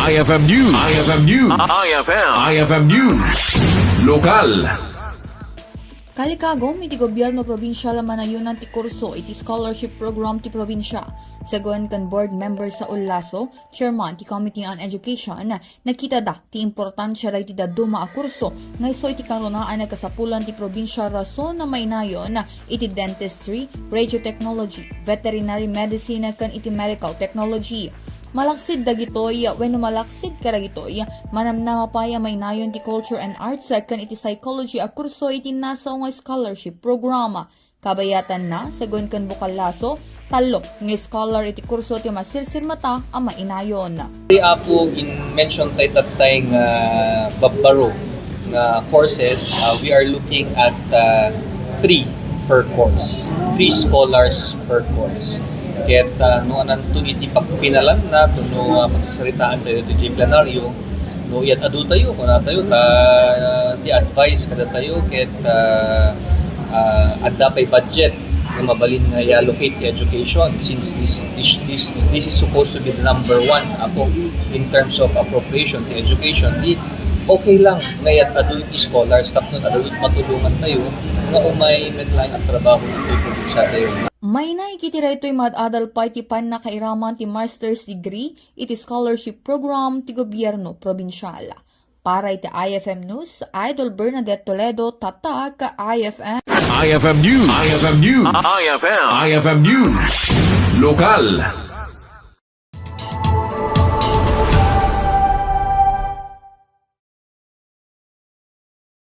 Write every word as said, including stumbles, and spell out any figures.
I F M News. I F M News. I F M. I F M News. Lokal. Kalikagum iti gobierno probinsial a manayonan ti kurso iti scholarship program ti probinsia. Saguen ken board member Saul Lasso, chairman ti Committee on Education, nakitada ti importansia dagiti dadduma a kurso nga isu iti karunaan a kasapulan ti probinsia rason a mainayon iti dentistry, radiotechnology, veterinary medicine ken iti medical technology. Malaksid dagitoy, wenno malaksid kadagitoy, manamnama pay a mainayon ti culture and arts ken iti psychology a kurso iti nasao nga scholarship program. Kabayatanna, saguen ken Bukal Lasso, tallo nga scholar iti kurso ti masirsirmata a mainayon. Ti Apo, in mention tayo tattay nga babbaro nga courses, uh, we are looking at uh, three per course, three scholars per course. Ket uh, no ananto iti pagpinalanna, no uh, pagsasaritaan tayo iti plenaryo, no iyat adu tayo, kuna tayo, ta uh, ti advice kada tayo, ket uh, uh, adda pay budget nga mabalin nga i-allocate ti education, since this, this, this, this is supposed to be the number one, Apo, in terms of appropriation ti education. Di, okay lang nga iyat adu iti scholars tapno adu iti matulongan tayo nga umay met laeng agtrabaho iti probinsya tayo. Mainaig iti daytoy, maad-adal pay ti pannakairaman ti master's degree iti scholarship program ti gobierno probinsial. Para iti I F M News, Idol Bernadette Toledo, Tatak, I F M. I F M News. I F M News. I F M. I F M News. Lokal.